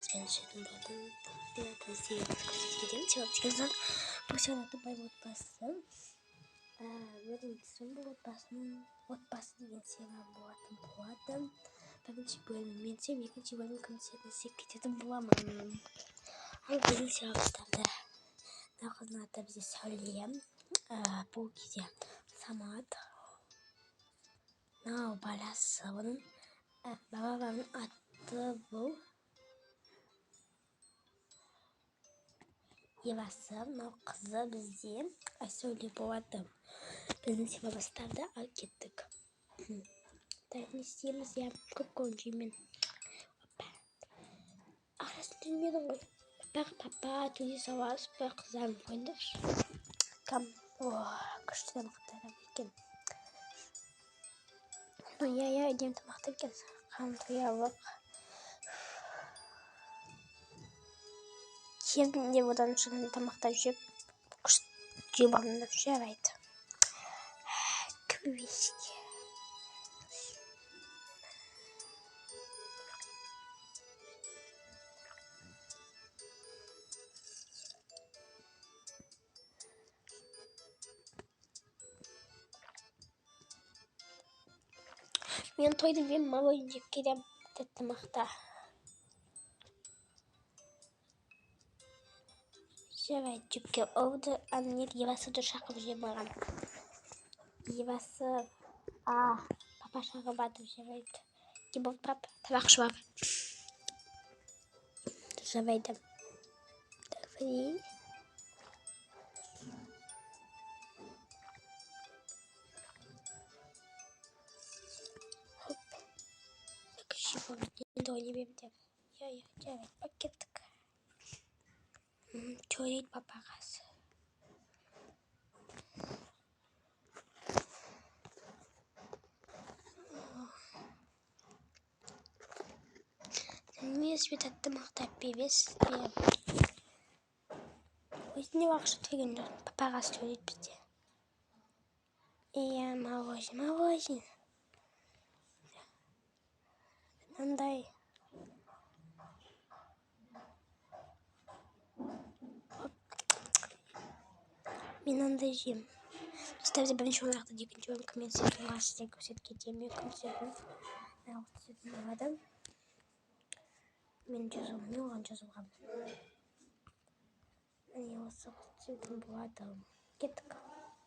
Қызбен түсетін болдым. Көрсетіп кетемін. Себеп деген соң бұл сериалды бай отбасы. Өзім бұл отбасының отбасы деген сериал болатын болады. Бірінші бөлім мен түсемін, екінші бөлім кім түсетінін істеп кететін боламын. Ал біздің сериалдарды мына қыздың аты бізде Сәуле. Бұл кезде Самат. Мынау баласы оның. Бабамның аты бұл Евасы. Мынау қызы бізде Айсәуле болады. Біздің сериал басталды, ал кеттік. Так, не істейміз, иә, попкорн жеймін. Опа. Ақшасын төлемедің ғой. Папа, папа, төлей саласыз ба, қыздарым, қойыңдаршы. Кам, о, күшті тамақтар екен. Ну, иә, иә, әдемі тамақтар екен. Қан тоялық. Кезінде одан шығатын тамақтар жеп, күшті жеп алыңдар, жарайды. Квеске. Мен тойдым, мен мороженое жеп келемін тәтті тамақта. Жарайды, жеп кел. Олды, ана не, Евасы да шақырып жеп маған. Евасы, а, папа шақырып жатыр, жарайды. Не болды, пап? Тамақ ішіп ал. Жарайды. Так, фри. Хоп. Так, жеп ал. Енді ойнай беремін деп. Иә, иә, жарайды, пап, кеттік. Төлейді папағасы. Сәлеметсіз бе, тәтті мақтап бересіз бе? Өзіне ақша төлеген жоқ, папағасы төлейді бізде. Иә, мороженое, мороженое. Мынандай. Мен мынандай жеймін. Достар, бізде бірінші орын аяқтады, екінші орын кіммен түсетінін сіздерге көрсетіп кетемін. Мен кім түсетінін, мынау түсетін болады. Мен жазуым, мен оған жазылғанмын. Міне осы түсетін болады. Кеттік.